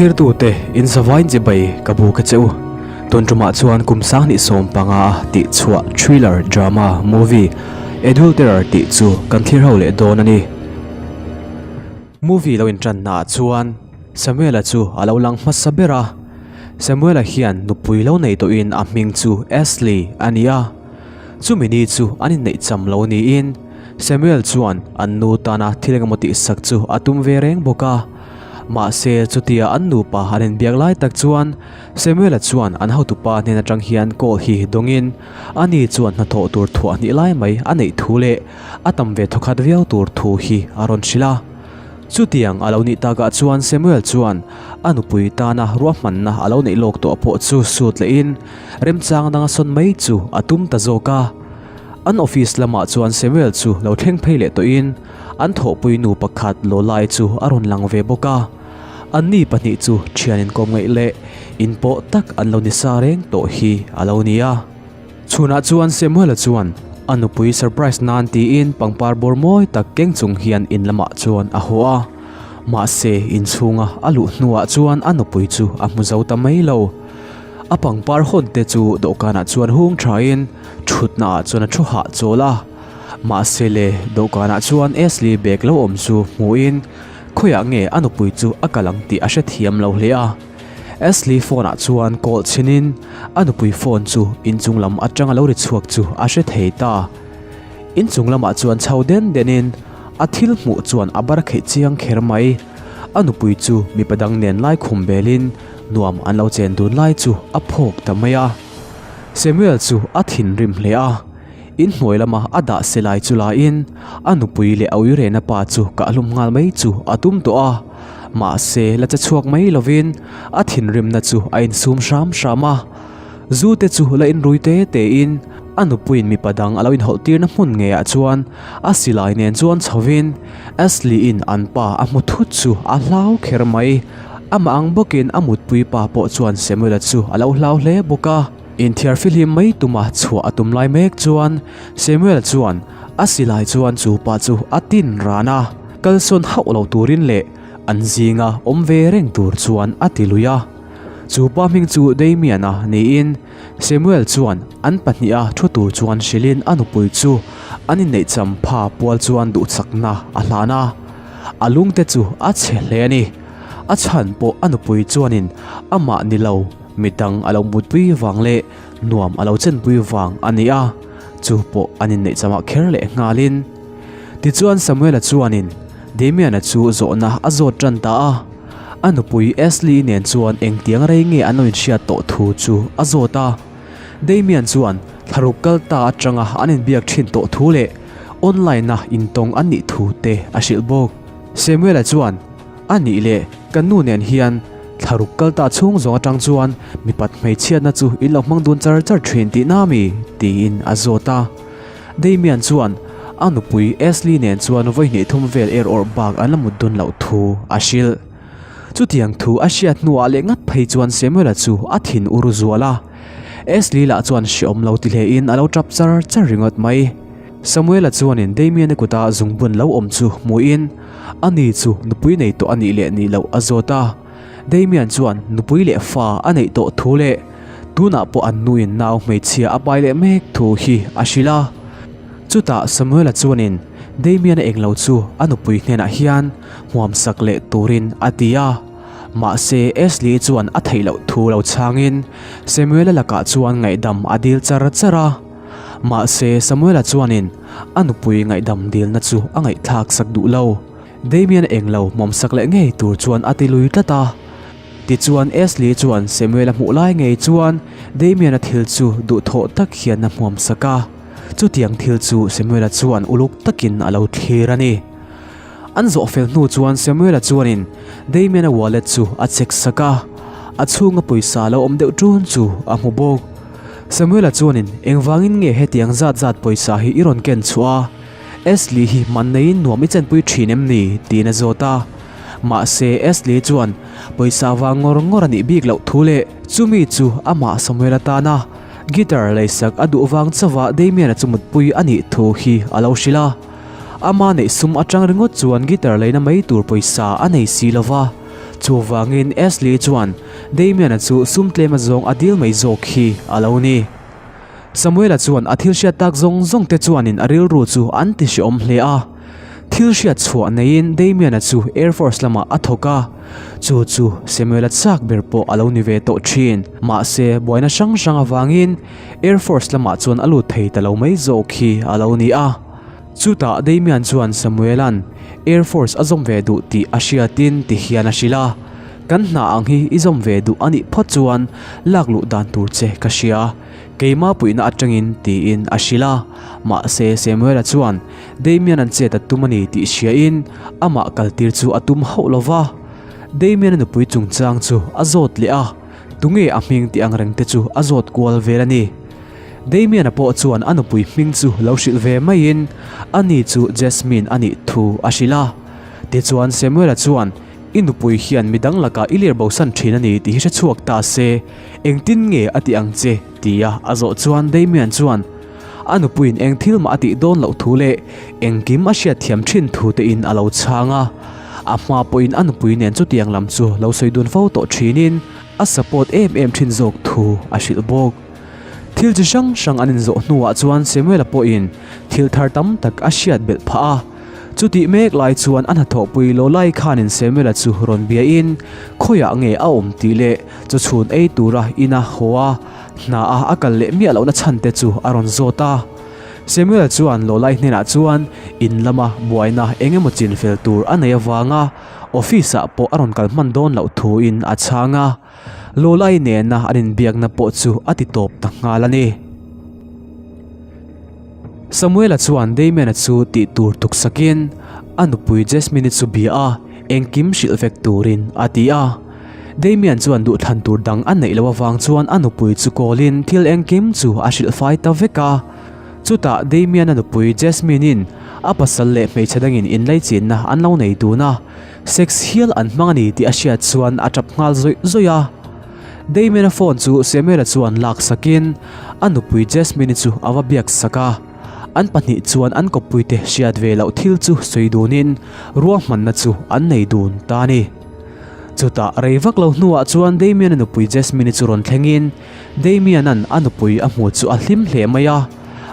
Thlirtute in zavain chibai ka bu ka che u. Tun tumah chuan kum 2015 a tih chhuah thriller drama movie Adulterer tih chu kan thlir ho leh dawn a ni. Movie lo intanna ah chuan Samuela chu a lo lang hmasa ber a. Samuela hian nupui lo nei tawhin a hming chu Ashley a ni a. Chumi ni chu an inneih cham lo niin Samuel chuan an nu tana thil engemaw tihsak chu a tum ve reng bawk a. Mahse chutia an nupa an inbiak lai tak chuan Samuela chuan an hotupa hnen atang hian call hi dawngin ani chuan hnathawh tur thuah hnih lai mai a neih thu leh a tam ve thawkhat viau tur thu hi a rawn hrilh a. Chutiang a lo nih takah chuan Samuel chuan a nupui tana ruahmanna a lo neih lawk tawh pawh chu sut lehin remchang danga sawn mai chu a tum ta zawk a. An office lamah chuan Samuel chu lo thleng phei leh tawhin an thawhpui nu pakhat Lolai chu a rawn lang ve bawk a. Anni pahnih chu thian inkawm ngaih leh inpawh tak an lo ni sa reng tawh hi a lo ni a. Chhunah chuan Samuel-a chuan a nupui surprise nan tiin pangpar bawr mawi tak keng chung hian in lamah chuan a haw a. Mahse inchhunga a luh hnuah chuan a nupui chu a hmu zo ta mai lo. A pangpar hawn te chu dawhkanah chuan hung thain thutnaah chuan a thu hah chawl a. Mahse le dawhkanah chuan Ashley bag lo awm chu hmuhin khawiah nge a nupui chu a kal ang tih a hrethiam lo hle a. Ashley phone ah chuan call chhinin a nupui phone chu inchung lam atanga lo ri chhuak chu a hre thei ta. Inchung lamah chuan chho den denin a thil hmuh chuan a bar kheih chiang kher mai. A nupui chu mipa dang nen lai khum belin nuam an lo chen dun lai chu a phawk ta mai a. Samuel chu a thinrim hle a, inhnuai lama a dah se lai chu laiin a nupui leh a uirena pa chu kahhlum nghal mai chu a tum tawh a. Mahse la che chhuak mai lovin a thinrimna chu a insum hram hram a. Zu te chu la inrui te tein a nupuiin mipa dang a lo inhawlh tirna hmun ngeiah chuan a silai nen chuan chhovin Ashley-in an pa a hmu thut chu a hlau kher mai. Amah ang bawkin a mutpui pa pawh chuan Samuel-a chu a lo hlau hle bawk a. Inthiar fihlim mai tuma chhuah a tum lai mek chuan Samuel chuan a silai chuan chu pa chu a tin ran a, kalsawn hauh lo turin leh an zinga awm ve reng tur chuan a ti lui a. Chu pa hming chu Damian-a niin Samuel chuan an pahniha thu tur chuan hrilhin a nupui chu an inneih champha pual chuan duhchakna a hlan a, a lungte chu a chhe hle a ni. A chhan pawh a nupui chuanin amah ni lo midang a lo mutpui vang leh nuam a lo chenpui vang a ni a, chu pawh an inneih chamah kher leh nghalin. Tichuan Samuela chuanin Damian-a chu zawhna a zawt tan ta a, a nupui Ashley-i nen chuan engtiang rei nge an lo inhriat tawh thu chu a zawt a. Damian chuan thlaruk kal ta atanga an inbiak thin tawh thu leh online-a intawng an nih thu te a hrilh bawk. Samuela chuan, A nih leh, kan nu nen hian thlaruk kal ta chhung zawng atang chuan mipat hmeichhiatna chu in lo hmang dun char char thin tih na mi? tiin a zawt a. Damian chuan a nupui Ashley nen chuan vawi hnih thum vel er awrh bak an la mut dun loh thu a hrilh. Chutiang thu a hriat hnuah leh ngat phei chuan Samuel-a chu a thin ur zual a. Ashley lah chuan hreawm lo ti hlein a lo tap char char ringawt mai. Samuel-a chuanin Damian-a kuta zungbun lo awm chu hmuhin ani chu nupui nei tawh a nih leh nih loh a zawt a. Damian chuan nupui leh fa a neih tawh thu leh tunah pawh an nuin nau hmeichhia a pai leh mek thu hi a hrilh a. Chutah Samuel-a chuanin Damian-a englo chu a nupui hnenah hian hmuamsak leh turin a ti a. Mahse Ashley chuan a theih loh thu lo chhangin Samuel-a lakah chuan ngaihdam a dil char char a. Mahse Samuel-a chuanin a nupui ngaihdam dilna chu a ngaihthlak sak duh lo. Damian englo hmawmsak leh ngei tur chuan a ti lui tlat a. Tichuan Ashley chuan Samuel-a hmuh lai ngei chuan Damian-a thil chu duhthawh tak hian a hmuamsak a. Chutiang thil chu Samuel-a chuan uluk takin a lo thlir a ni. An zawh fel hnu chuan Samuel-a chuanin Damian-a wallet chu a check sak a, a chhunga pawisa lo awm deuh ṭun chu a hmu bawk. Samuel-a chuanin engvangin nge hetiang zat zat pawisa hi i rawn ken chhuah a? Ashley hi man neiin nuam i chenpui thin em ni? tiin a zawt a. Mahse Ashley chuan pawisa vang ngawr ngawr a nih bik loh thu leh chumi chu amah Samuel atana guitar leisak a duh vang chauha Damian-a chu mutpui a nih thu hi a lo hrilh a. Ama neih sum atang ringawt chuan guitar leina mai tur pawisa a nei si lova. Chuvangin Ashley chuan Damian-a chu sum tlem azawng a dil mai zawk hi a lo ni. Samuel-a chuan a thil hriat tak zawng zawng te chuanin a rilru chu an ti hrehawm hle a. Thil hriat chhuah neiin Damian-a chu Air Force lamah a thawk a, chu chu Samuel-a chak ber pawh a lo ni ve tawh thin. Mahse, buaina hrang hrang avangin Air Force lamah chuan a lut thei ta lo mai zawk hi a lo ni a. Chutah Damian chuan Samuel-a'n Air Force a zawm ve duh tih a hriatin ti hian a hrilh a, Kan hna ang hi i zawm ve duh a nih phawt chuan lak luh dan tur che ka hria, keimah puihna atangin tiin a hrilh a. Mahse Samuel-a chuan Damian-a'n chet a tum a ni tih hriain amah kaltir chu a tum hauh lo va. Damian-a nupui chungchang chu a zawt leh a, tunge a hming tih ang reng te chu a zawt kual vel a ni. Damian-a pawh chuan a nupui hming chu lo hrilh ve maiin ani chu Jasmine a nih thu a hrilh a. Tichuan Samuel-a chuan, I nupui hian midang lakah i lir bosan thin a ni tih hi hre chhuak ta se, engtin nge a ti ang che? tia a zawh chuan Damian chuan a nupuiin eng thil mah a tih dawn loh thu leh engkim a hriatthiam thin thu tein a lo chhang a. A hma pawhin a nupui nen chutiang lam chu lo sawi dun fo tawh thinin a support em em thin zawk thu a hrilh bawk. Thil chi hrang hrang an inzawh hnuah chuan Samuel-a pawhin thil thar tam tak a hriat belh phah a. Chutih mek lai chuan a hnathawhpui Lolai khanin Samuel-a chu rawn biain khawiah nge a awm tih leh chawchhun ei tura ina haw a, hna a a kal leh miah lohna chhan te chu a rawn zawt a. Samuel-a chuan Lolai hnenah chuan in lama buaina eng emaw chin fel tur a nei avanga office-ah pawh a rawn kal hman dawn loh thuin a chhang a. Lolai nena an inbiakna pawh chu a ti tawp ta nghal a ni. Samuela chuan Damian-a chu tih tur tuksakin a nupui Jasmine-i chu bia a, engkim hrilh vek turin a ti a. Damian chuan duhthlan tur dang a neih loh avang chuan a nupui chu kawlin thil engkim chu a hrilh fai ta vek a. Chutah Damian-a nupui Jasmine-in a pasal leh hmeichhe dangin inlaichinna an lo nei dun a, sex hial an hmang a ni tih a hriat chuan a tap nghal zawih zawih a. Damien-a phone chu Samuel-a chuan lak sakin a nupui Jasmine-i chu a va biak sak a. An pahnih chuan an kawppuite hriat ve loh thil chu sawi dunin ruahmanna chu an nei dun ta a ni. Chutah rei vak lo hnuah chuan Damien-a nupui Jasmine-i chu rawn thlengin Damien-a'n a nupui a hmu chu a hlim hle mai a.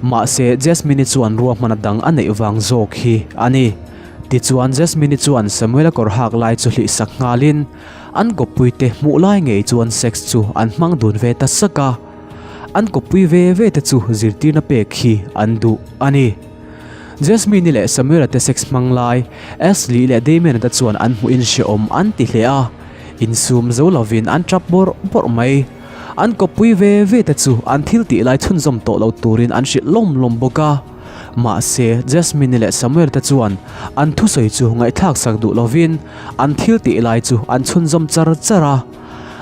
Mahse Jasmine-i chuan ruahmanna dang a neih vang zawk hi a ni. Tichuan Jasmine-i chuan Samuel-a kawr hak lai chu hlih sak nghalin An kawppuite hmuh lai ngei chuan sex chu an hmang dun ve ta sak a, an kawppui ve ve te chu zirtirna pek hi an duh a ni. Jasmine-i leh Samuel-a te sex hmang lai Ashley leh Damien-a te chuan an hmuhin hrehawm an ti hle a, insum zo lovin an tap bawrh bawrh mai. An kawppui ve ve te chu an thil tih lai chhunzawm tawh lo turin an hrilh lawm lawm bawk a. Mahse, Jasmine-i leh Samuel te chuan an thusawi chu ngaihthlak sak duh lovin an thil tih lai chu an chhunzawm char char a.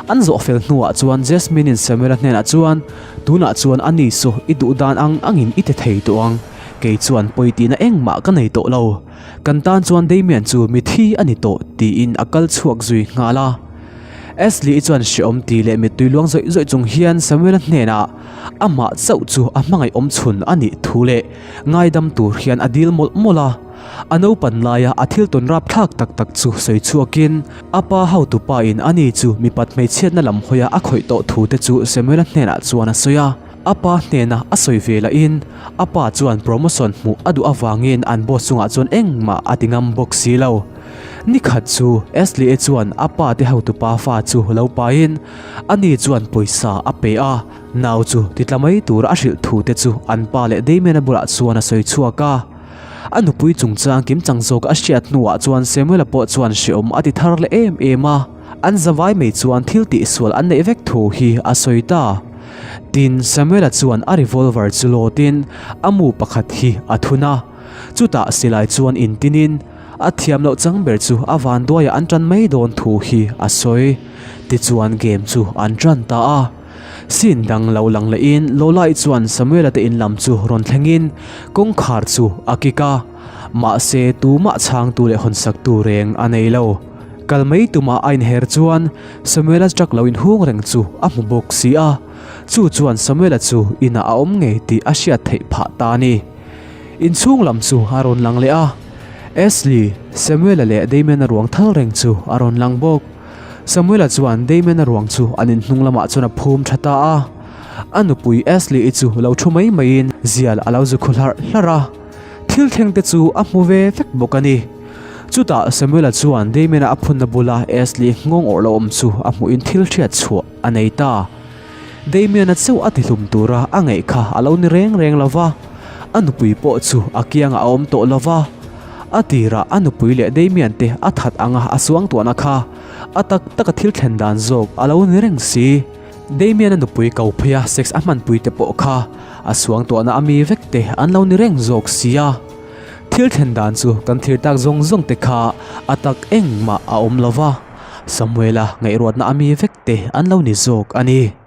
An zawh fel hnuah chuan Jasmine-in Samuel-a hnenah chuan, Tunah chuan a ni saw i duh dan ang angin i ti thei tawh ang. Kei chuan pawi tihna engmah ka nei tawh lo. Kan tan chuan Damian chu mithi a ni tawh, tiin a kal chhuak zui nghal a. Ashley-i chuan hrehawm ti leh mittui luang zawih zawih chung hian Samuel-a hnenah amah chauh chu a hmangaih awm chhun a nih thu leh ngaidam tur hian a dil mawlh mawlh a. A naupan laia a thil tawn rapthlak tak tak chu sawi chhuakin a pa hotupa in ani chu mipat hmeichhiatna lam hawia a khawih tawh thu te chu Samuel-a hnenah chuan a sawi a. A pa hnena a sawi ve lahin a pa chuan promotion hmuh a duh avangin an boss chungah chuan engmah a ti ngam bawk si lo. Ni khat chu Ashley-e chuan a pa te hotupa fa chu lo pahin ani chuan pawisa a pe a, nau chu titla mai tura a hrilh thu te chu an pa leh Damien-a bulah chuan a sawi chhuak a. A nupui chungchang kimchang zawk a hriat hnuah chuan Samuel-a pawh chuan hrehawm a ti thar leh em em a, an zavai mai chuan thil tihsual an neih vek thu hi a sawi ta. Tin, Samuel-a chuan a revolver chu lawtin a mu pakhat hi a thun a, chutah silai chuan intinin, A thiam loh chang ber chu a vanduaiah an tan mai dawn thu hi a sawi. Tichuan game chu an tan ta a. Scene dang lo lang lehin Lola-i chuan Samuel-a te in lam chu rawn thlengin kawngkhar chu a kik a. Mahse tumah chhangtu leh hawnsaktu reng a nei lo. Kal mai tumah a inher chuan Samuel-a truck lo inhung reng chu a hmu bawk si a. Chu chuan Samuel-a chu inah a awm ngei tih a hriat theih phah ta a ni. Inchhung lam chu a rawn lang leh a, Ashley, Samuel-a leh Damien-a ruang thal reng chu a rawn lang bawk. Samuela chuan Damien-a ruang chu an in hnung lamah chuan a phum tha ta a. A nupui Ashley-i chu lo thu mai maiin zial a lo zu khu hlarh hlarh a. Thil thleng te chu a hmu ve vek bawk a ni. Chutah Samuela chuan Damien-a a phunna bula Ashley nghawng awrh lo awm chu a hmuhin thil hriat chhuah a nei ta. Damien-a chauh a tihlum tura a ngaih kha a lo ni reng reng lo va, a nupui pawh chu a kiangah a awm tawh lo va. A tirah a nupui leh Damien te a that anga a suangtuahna kha a tak taka thil thlen dan zawk a lo ni reng si. Damien-a nupui ko pheia sex a hmanpui te pawh kha a suangtuahna a mi vek te an lo ni reng zawk si a. Thil thlen dan chu kan thlir tak zawng zawng te kha a tak engmah a awm lo va, Samuela ngaihruatna a mi vek te an lo ni zawk a ni.